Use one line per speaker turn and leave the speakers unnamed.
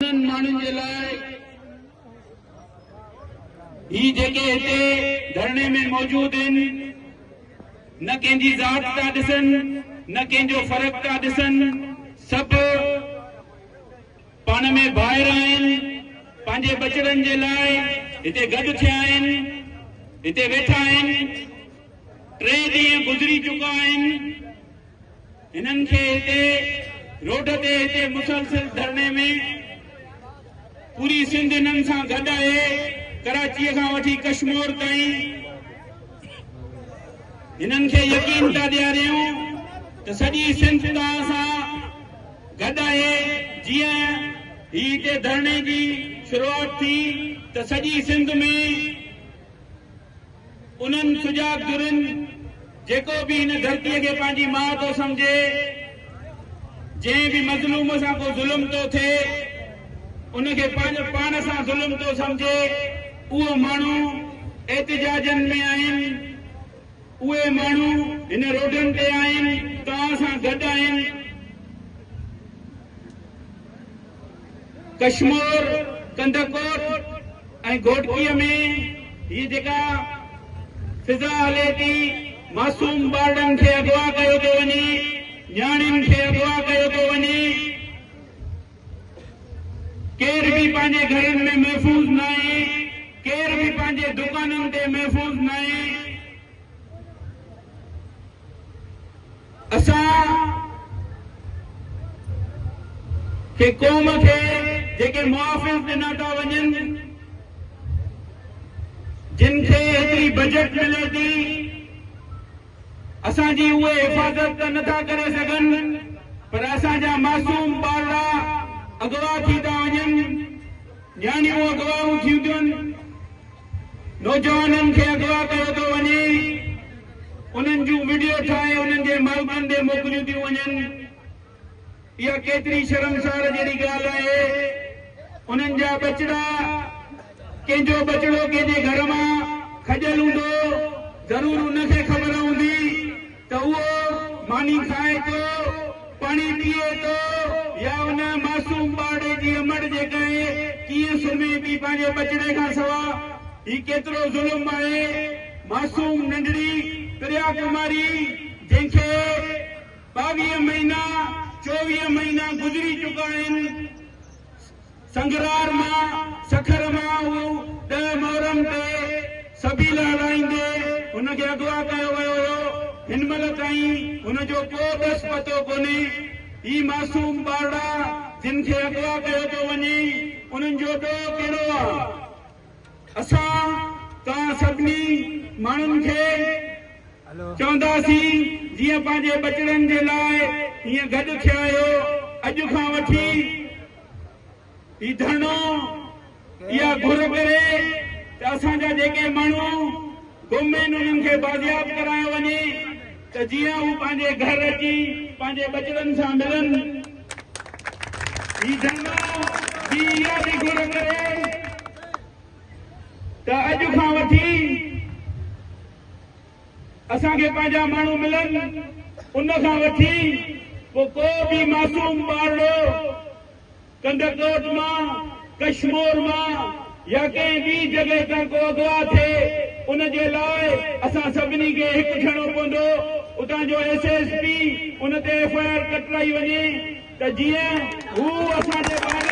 انهن ماڻهن جي لاء هي جيڪي هتي ڌرڻي ۾ موجود آهن، نه ڪنهن جي ذات ٿا ڏسن، نه ڪنهن جو فرق ٿا ڏسن، سڀ پاڻ ۾ ڀائر آهن، پنهنجي ٻچڙن جي لاء هتي گڏ ٿيا آهن، هتي ويٺا آهن، ٽي ڏينهن گذري چڪا آهن، هنن کي هتي روڊ تي هتي مسلسل ڌرڻي ۾ پوري سنڌ هنن سان گڏ آهي، ڪراچيء کان وٺي ڪشمور تائين هنن کي يقين ٿا ڏياريون ته سڄي سنڌ توهان سان گڏ آهي، جيئن هي هتي ڌرڻي جي شروعات ٿي ته سڄي سنڌ ۾ انهن سجاڳ ڌرين جيڪو به هن ڌرتيء کي پنهنجي ماء ٿو سمجهي، جنهن به مظلوم سان ڪو ظلم ٿو ٿئي، ان کي پنهنجو پاڻ سان ظلم ٿو سمجهي، اهو ماڻهو احتجاجن ۾ آهن، اهي ماڻهو هن روڊن تي آهن، توهان سان گڏ آهن. ڪشمور، ڪنڌڪوٽ ۽ گهوٽڪيء ۾ هيء جيڪا فضا هلي ٿي، معصوم ٻارڙن کي اغوا ڪيو ٿو وڃي، نياڻين کي اغوا ڪيو ٿو وڃي، ڪير به پنهنجي گهرن ۾ محفوظ ناهي، ڪير به پنهنجي دڪانن تي محفوظ ناهي. اسان کي قوم کي جيڪي محافظ ڏنا ٿا وڃن، جن کي ايتري بجيٽ ملي ٿي، اسان جي اهي حفاظت ته نٿا ڪري سگهن، پر اسان جا معصوم ٻارڙا اغوا ٿي ٿا وڃن، نياڻيون اغوائون ٿيون ٿين. نوجوانن کي اغوا ڪيو ٿو وڃي، انهن جون وڊيو ٺاهي انهن جي مالڪن ڏي موڪليون ٿيون وڃن، اها ڪيتري شرمسار جهڙي ڳالهه آهي، انهن جا ٻچڙا ڪنهن جو ٻچڙو ڪنهن جي گهر مان کڄيل هوندو ضرور ان کي خبر هوندي ته اهو ماني کائي ٿو، پاڻي پيئي ٿو يا ان معصوم ٻارڙي جي امڙ جيڪا آهي ڪيئن سمهي پئي پنهنجي ٻچڙي کان سوا. هي ڪيترو ظلم آهي. معصوم ننڍڙي پريا ڪماري جنهن کي 22 مهينا 24 مهينا گذري چڪا آهن. سنگرار مان سکر مان هو 10 محرم تي سبيل هلائيندي هن کي اغوا ڪيو ويو هيو، هن مهل تائين هن جو ڪو ڏس پتو ڪونهي. هي معصوم ٻارڙا جن کي اغوا ڪيو ٿو وڃي انهن جو ڏوهه ڪهڙو آ؟ اسان توهان سڀني ماڻهن کي چونداسين جيئن پنهنجي ٻچڙن جي لاء هيئن گڏ ٿيا آهيو اڄ کان وٺي هي ڌرڻو اها گهر ڪري ته اسان جا جيڪي ماڻهو گم آهن انهن کي بازياب ڪرايو وڃي ته جيئن هو پنهنجي گهر اچي پنهنجي ٻچڙن سان ملن. هي ڌرڻو ٻي اها به گهر ڪري ته اڄ کان وٺي اسان کي پنهنجا ماڻهو ملن، ان کان وٺي پوء ڪو به معصوم ٻارڙو ڪنڌڪوٽ مان، ڪشمور مان يا ڪنهن ٻي جڳهه تان ڪو اغوا ٿئي، ان جي لاء اسان سڀني کي هڪ ٿيڻو پوندو، اتان جو ايس ايس پي ان تي ايف I R ڪٽرائي وڃي ته جيئن هو اسان جي ٻارن.